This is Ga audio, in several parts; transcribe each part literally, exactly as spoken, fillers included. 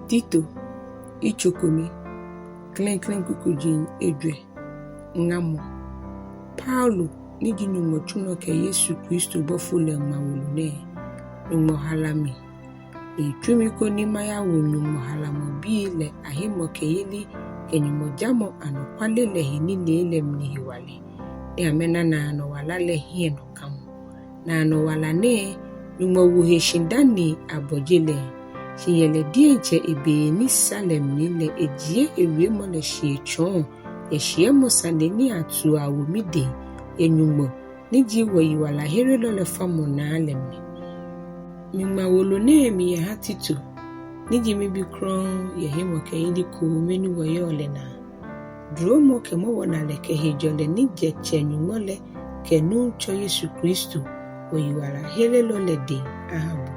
Tito, yitso kome, klɛŋklɛŋ kuku ji ejwɛ. Ŋamɔ. Paulo, ni ji Nyɔŋmɔ tsulɔ kɛ Yesu Kristo bɔfo lɛ ŋma wolo nɛɛ. Nyɔŋmɔ hala mi, ni etsu mi koni mayawo Nyɔŋmɔ halamɔ bii lɛ ahemɔkɛyeli kɛ Nyɔŋmɔjamɔ anɔkwale lɛ he nilee lɛ mli hewalɛ, ni amɛna naanɔ wala lɛ hiɛnɔkamɔ. Naanɔ wala nɛɛ, Nyɔŋmɔ wo he shi dani abɔ je lɛ, shi yɛ lɛ diɛŋtsɛ ebe ni sa lɛ mli lɛ ejie ewiemɔ lɛ shi etsɔɔ yɛ shiɛmɔ sane ni atu awo midɛŋ yɛ Nyɔŋmɔ ni ji wɔyiwalaherelɔ lɛ famɔ naa lɛ mli. Miŋma wolo nɛɛ miyaha Tito, ni ji mibi krɔŋŋ yɛ hemɔkɛyeli koome ni wɔyɔɔ lɛ naa. Duromɔ kɛ mɔbɔnalɛ kɛ hejɔlɛ ni jɛ Tsɛ Nyɔŋmɔ lɛ kɛ Nuŋtsɔ Yesu Kristo, wɔyiwalaherelɔ lɛ dɛŋ aha bo.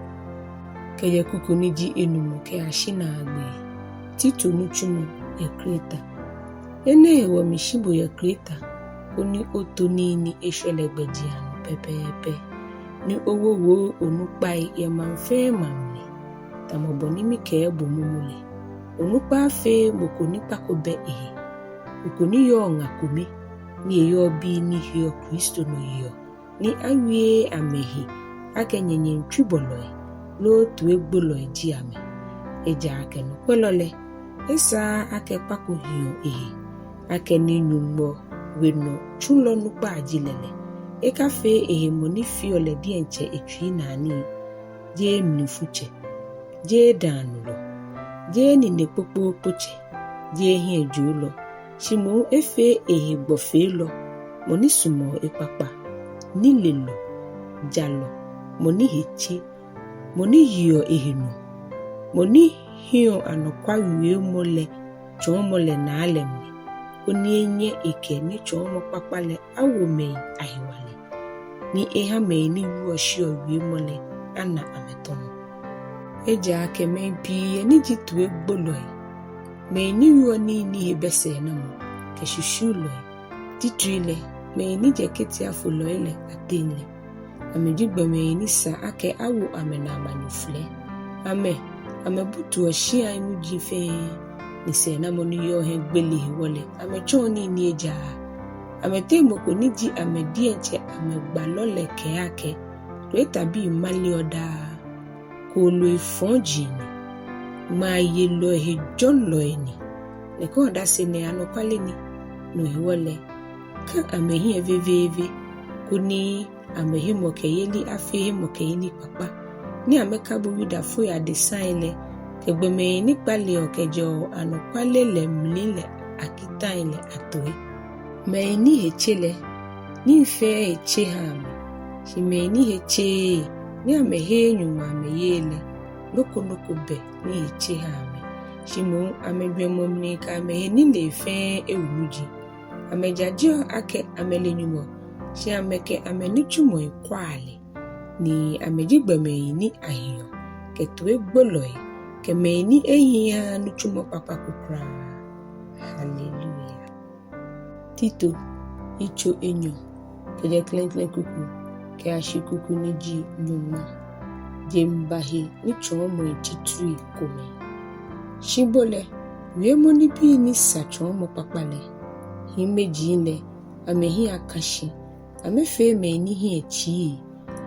Kɛjɛ kuku ni ji enumɔ kɛyashi naagbee. Tito nitsumɔ yɛ Kreta. Enɛ hewɔ mishi bo yɛ Kreta, koni oto nii ni eshwɛ lɛ gbɛjianɔ pɛpɛɛpɛ, ni owowoo onukpai yɛ maŋ fɛɛ maŋ mli, tamɔ bɔ ni mikɛɛ bo momo lɛ. Onukpa afee mɔ ko ni kpa ko bɛ ehe, mɔ ko ni yɔɔ ŋa kome, ni eyɔɔ bii ni heɔ Kristo nɔ yeɔ, ni awieee amɛhe akɛ nyɛnyɛŋtswibɔlɔi loo toigbolɔi ji amɛ. Ejaakɛ nɔkwɛlɔ lɛ, esaaa akɛ kpa ko hiɔ ehe, akɛni Nyɔŋmɔ we nɔ tsulɔ nukpa ji lɛ lɛ. Ekafee ehe mɔ ni feɔ lɛ diɛŋtsɛ etsui naa nii, jeee mlifutsɛ, jeee daanulɔ, jeee nine kpokpookpo tsɛ, jeee hiɛjoolɔ, shi moŋ efee ehe gbɔfeelɔ, mɔ ni sumɔɔ ekpakpa, nilelɔ, jalɔ, mɔ ni he tse, mɔ ni yeɔ ehe nɔ, mɔ ni hiɛɔ anɔkwa wiemɔ lɛ tsɔɔmɔ lɛ naa lɛ mli, koni enyɛ ekɛ nitsɔɔmɔ kpakpa lɛ awo mɛi ahewalɛ, ni eha mɛi ni wieɔ shiɔ wiemɔ lɛ ana amɛtɔmɔ. Ejaakɛ mɛi pii yɛ ni ji toigbolɔi, mɛi ni wieɔ nii ni he bɛ sɛɛnamɔ, kɛ shishiulɔi, titri lɛ mɛi ni jɛ ketiafolɔi lɛ ateŋ lɛ. Amɛ ji gbɔmɛi ni sa akɛ awo amɛnaa manyoflɛ. Amɛ, amɛbutuɔ shiai muji fɛɛ, ni sɛɛnamɔ ni yɔɔ hiɛgbele hewɔ lɛ amɛtsɔɔ nii ni ejaaa. Amɛteŋ mɔ ko ni ji amɛ diɛŋtsɛ amɛgbalɔ lɛ kɛɛ akɛ, Kretabii maleɔ daa, kooloi fɔji ni, ŋmaayelɔi hejɔlɔi ni. Nɛkɛ odase nɛɛ anɔkwale ni. No hewɔ lɛ, ka amɛhiɛ veveeve, koni amɛhemɔkɛyeli afee hemɔkɛyeli kpakpa, ni amɛkabo Yudafoi adesai lɛ kɛ gbɔmɛi ni kpaleɔ kɛjɛɔ anɔkwale lɛ mli lɛ akitai lɛ atoi. Mɛi ni he tse lɛ, nii fɛɛ he tse ha amɛ, shi mɛi ni he tseee ni amɛheee Nyɔŋmɔ amɛyeee lɛ, nɔ ko nɔ ko bɛ ni he tse ha amɛ, shi moŋ amɛjwɛŋmɔ mli kɛ amɛhenilee fɛɛ ewo muji. Amɛjajeɔ akɛ amɛle Nyɔŋmɔ, shi amɛkɛ amɛnitsumɔi kwaa lɛ, ni amɛji gbɔmɛi ni ahiɔ, kɛ toigbolɔi, kɛ mɛi ni ehiii ha nitsumɔ kpakpa ko kwraa. Haleluya. Tito, yitso enyɔ, kɛjɛ klɛŋklɛŋ kuku kɛyashi kuku ni ji nyɔŋma. Jeŋba he nitsɔɔmɔi titrii komɛi. Shi bo lɛ, wiemɔ nibii ni sa tsɔɔmɔ kpakpa lɛ. Hiimeji lɛ, amɛhiɛ aka shi, amɛfee mɛi ni hiɛ tsii,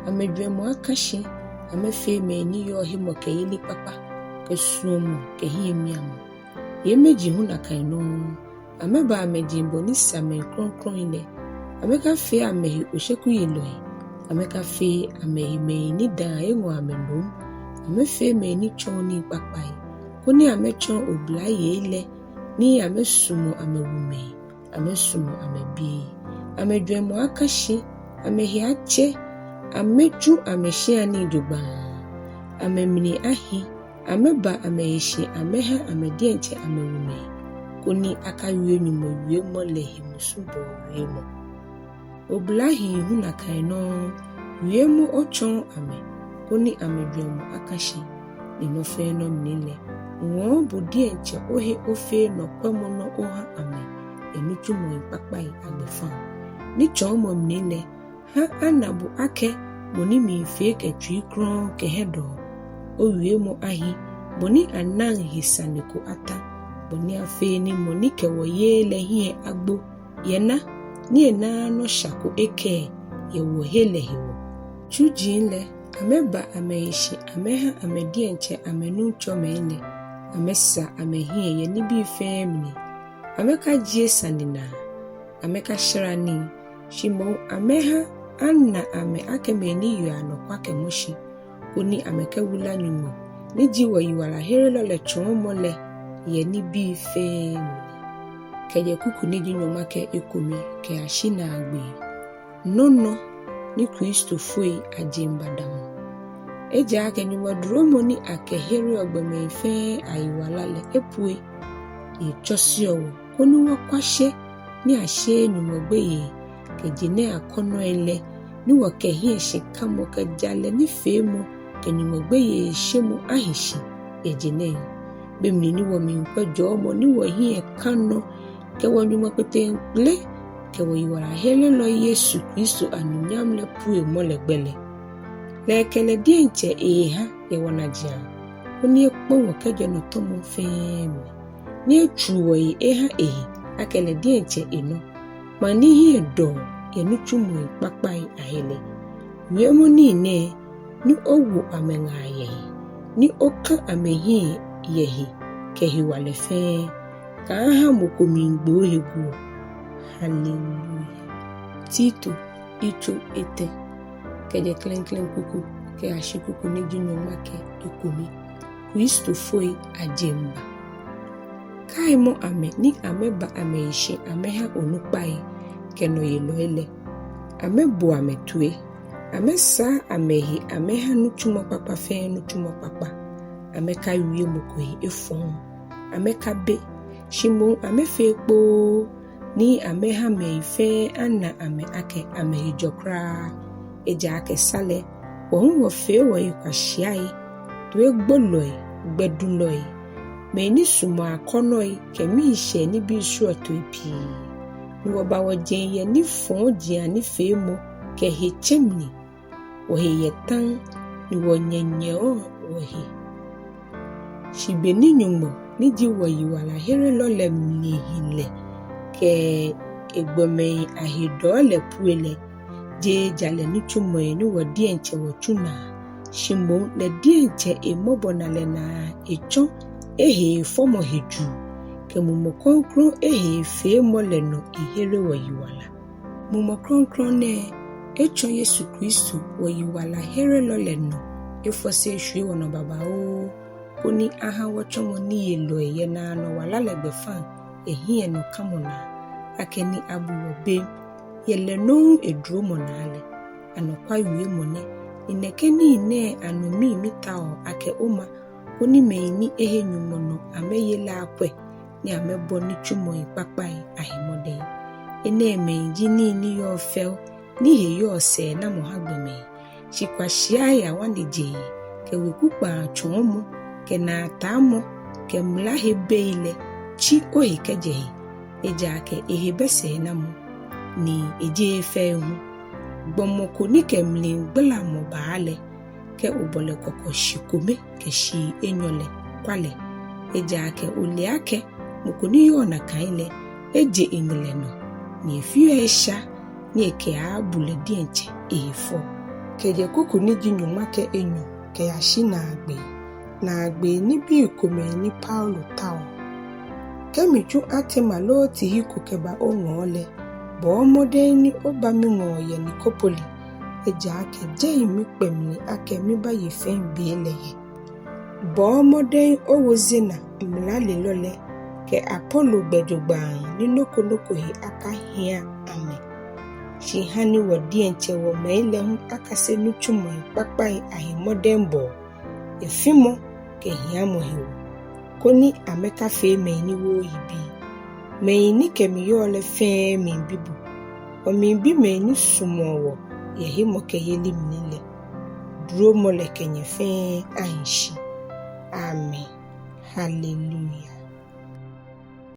amɛjwɛŋmɔ aka shi, amɛfee mɛi ni yɔɔ hemɔkɛyeli kpakpa kɛ suɔmɔ kɛ hiɛmiamɔ. Hiimeji hu nakai nɔŋŋ, amɛba amɛjeŋ bɔ ni sa mɛi krɔŋkrɔŋi lɛ. Amɛkafee amɛhe oshekuyelɔi, amɛkafee amɛhe mɛi ni daa eŋɔ amɛ nom. Amɛfee mɛi ni tsɔɔ nii kpakpai, koni amɛtsɔɔ oblayei lɛ ni amɛsumɔ amɛwumɛi, amɛsumɔ amɛbii. Amɛjwɛŋmɔ aka shi, amɛhe atse, amɛtsu amɛshia nii jogbaŋŋ. Amɛmli ahi, amɛba amɛhe shi amɛha amɛ diɛŋtsɛ amɛwumɛi, koni akawie Nyɔŋmɔ wiemɔ lɛ he musubɔɔ wiemɔ. Oblahii hu nakai nɔŋŋ, wiemɔ otsɔɔ amɛ, koni amɛjwɛŋmɔ aka shi. Ni nɔ fɛɛ nɔ mli lɛ, ŋɔɔ bo diɛŋtsɛ ohe ofee nɔkwɛmɔnɔ oha amɛ yɛ nitsumɔi kpakpai agbɛfaŋ. Nitsɔɔmɔ mli lɛ, ha ana bo akɛ mɔ ni miifee kɛ tsui krɔŋŋ kɛ hiɛdɔɔ. Owiemɔ ahi, bɔ ni anaŋ he sane ko ata, bɔ ni afee ni mɔ ni kɛ wɔ yeee lɛ hiɛ agbo, yɛ na ni enaaa nɔ sha ko ekɛɛ yɛ wɔhe lɛ hewɔ. Tsuji lɛ, amɛba amɛhe shi amɛha amɛ diɛŋtsɛ amɛnuŋtsɔmɛi lɛ, amɛsa amɛhiɛ yɛ nibii fɛɛ mli, amɛkajie sane naa, amɛkashra nii, shi moŋ amɛha ana amɛ akɛ mɛi ni yeɔ anɔkwa kɛmɔ shi, koni amɛkɛwula Nyɔŋmɔ ni ji wɔyiwalaherelɔ lɛ tsɔɔmɔ lɛ yɛ nibii fɛɛ mli. Kɛjɛ kuku ni ji nyɔŋma kɛ ekome kɛyashi naagbee. Nɔ nɔ ni Kristofoi ajeŋba damɔ. Ejaakɛ Nyɔŋmɔ duromɔ ni akɛhereɔ gbɔmɛi fɛɛ ayiwala lɛ epue, ni etsɔseɔ wɔ koni wɔkwa she ni asheee Nyɔŋmɔ gbeyei kɛ je nɛɛ akɔnɔi lɛ, ni wɔkɛ hiɛshikamɔ kɛ jalɛ nifeemɔ kɛ Nyɔŋmɔ gbeyeishemɔ ahi shi yɛ je nɛɛ. Be mli ni wɔmiikwɛ jɔɔmɔ ni wɔhiɛ ka nɔ kɛ wɔ-Nyɔŋmɔ kpeteŋkpele kɛ wɔyiwalaherelɔ Yesu Kristo anunyam lɛ puemɔ lɛ gbɛ lɛ, lɛ ekɛ lɛ diɛŋtsɛ ehe ha yɛ wɔnajiaŋ, koni ekpɔ wɔ kɛjɛ nɔtɔmɔ fɛɛ mli, ni etsuu wɔyi eha ehe akɛ lɛ diɛŋtsɛ enɔ, maŋ ni hiɛ dɔɔ yɛ nitsumɔi kpakpai ahe lɛ. Wiemɔ nii nɛɛ, ni owo amɛ ŋaa yɛ he, ni oka amɛhiɛ yɛ he kɛ hewalɛ fɛɛ. Kaaha mɔ ko miigbo ohe guɔ. Hallelujah. Tito, yitso etɛ, kɛjɛ klɛŋklɛŋ kuku kɛyashi kuku ni ji nyɔŋma kɛ ekome. Kristofoi ajeŋba. Kaimɔ amɛ ni amɛba amɛhe shi amɛha onukpai kɛ nɔyelɔi lɛ. Amɛbo amɛ toi, amɛsaa amɛhe amɛha nitsumɔ kpakpa fɛɛ nitsumɔ kpakpa. Amɛkawie mɔ ko he efɔŋ, amɛkabe, shi moŋ amɛfee kpoo, ni amɛha mɛi fɛɛ ana amɛ akɛ amɛhe jɔ kwraa. Ejaakɛ sa lɛ, wɔ hu wɔfee wɔhe kwashiai, toigbolɔi, gbɛdulɔi, mɛi ni sumɔɔ akɔnɔi kɛ miishɛɛ nibii srɔtoi pii, ni wɔba wɔjeŋ yɛ nifɔjianii feemɔ kɛ hetsɛmli, wɔhe yɛ taŋ, ni wɔnyɛnyɛɔ wɔhe. Shi be ni Nyɔŋmɔ ni ji wɔyiwalaherelɔ lɛ mlihilɛ kɛ egbɔmɛi ahedɔɔ lɛ pue lɛ, jeee jalɛ nitsumɔi ni wɔ diɛŋtsɛ wɔtsu naa, shi moŋ lɛ diɛŋtsɛ emɔbɔnalɛ naa etsɔ ehe fɔmɔ hejuu kɛ Mumɔ Krɔŋkrɔŋ ehe feemɔ lɛ nɔ ehere wɔyiwala. Mumɔ Krɔŋkrɔŋ nɛɛ etsɔ Yesu Kristo wɔyiwalaherelɔ lɛ nɔ efɔse eshwie wɔnɔ babaoo, koni aha wɔtsɔmɔ niyelɔi yɛ naanɔ wala lɛ gbɛfaŋ yɛ hiɛnɔkamɔ naa, akɛni abu wɔ bem yɛ lɛ nɔŋŋ eduromɔ naa lɛ. Anɔkwa wiemɔ nɛ, ni nɛkɛ nii nɛɛ anɔ mi mitaoɔ akɛ oma, koni mɛi ni ehe Nyɔŋmɔ nɔ amɛye lɛ akwɛ, ni amɛbɔ nitsumɔi kpakpai ahe mɔdɛŋ. Enɛɛmɛi ji nii ni yɔɔ fɛo, ni he yɔɔ sɛɛnamɔ ha gbɔmɛi. Shi kwashiai, aŋwanejee, kɛ wekukpaa tsɔɔmɔ, kɛ naataamɔ, kɛ mla he bei lɛ, tsi ohe kɛjɛ he, ejaakɛ ehe bɛ sɛɛnamɔ, ni ejeee fɛi hu. Gbɔmɔ ko ni kɛ mligbalamɔ baa lɛ, kɛ obɔ lɛ kɔkɔ shi kome kɛ shii enyɔ lɛ, kwa lɛ. Ejaakɛ ole akɛ mɔ ko ni yɔɔ nakai lɛ, eje eŋɛlɛ nɔ, ni efeɔ esha ni ekɛaabu lɛ diɛŋtsɛ ehe fɔ. Kɛjɛ kuku ni ji nyɔŋma kɛ enyɔ kɛyashi naagbee. Naagbee nibii komɛi ni Paulo taoɔ. Kɛ mitsu Artema loo Tihiko kɛba oŋɔɔ lɛ, bɔɔ mɔdɛŋ ni oba miŋɔɔ yɛ Nikopoli, ejaakɛ jɛi mikpɛ mli akɛ mibaye fɛi be lɛ yɛ. Bɔɔ mɔdɛŋ owo Zena mlalelɔ lɛ kɛ Apolo gbɛ jogbaŋŋ, ni nɔ ko nɔ ko he akahia amɛ. Shi hani wɔ diɛŋtsɛ wɔmɛi lɛ hu akase nitsumɔi kpakpai ahe mɔdɛŋbɔɔ yɛ fimɔ kɛ hiamɔ hewɔ, koni amɛkafee mɛi ni wooo yibii. Mɛi ni kɛ mi yɔɔ lɛ fɛɛ miibi bo. Wɔmiibi mɛi ni sumɔɔ wɔ yɛ hemɔkɛyeli mli lɛ. Duromɔ lɛ kɛ nyɛ fɛɛ ahi shi. Amen. Hallelujah.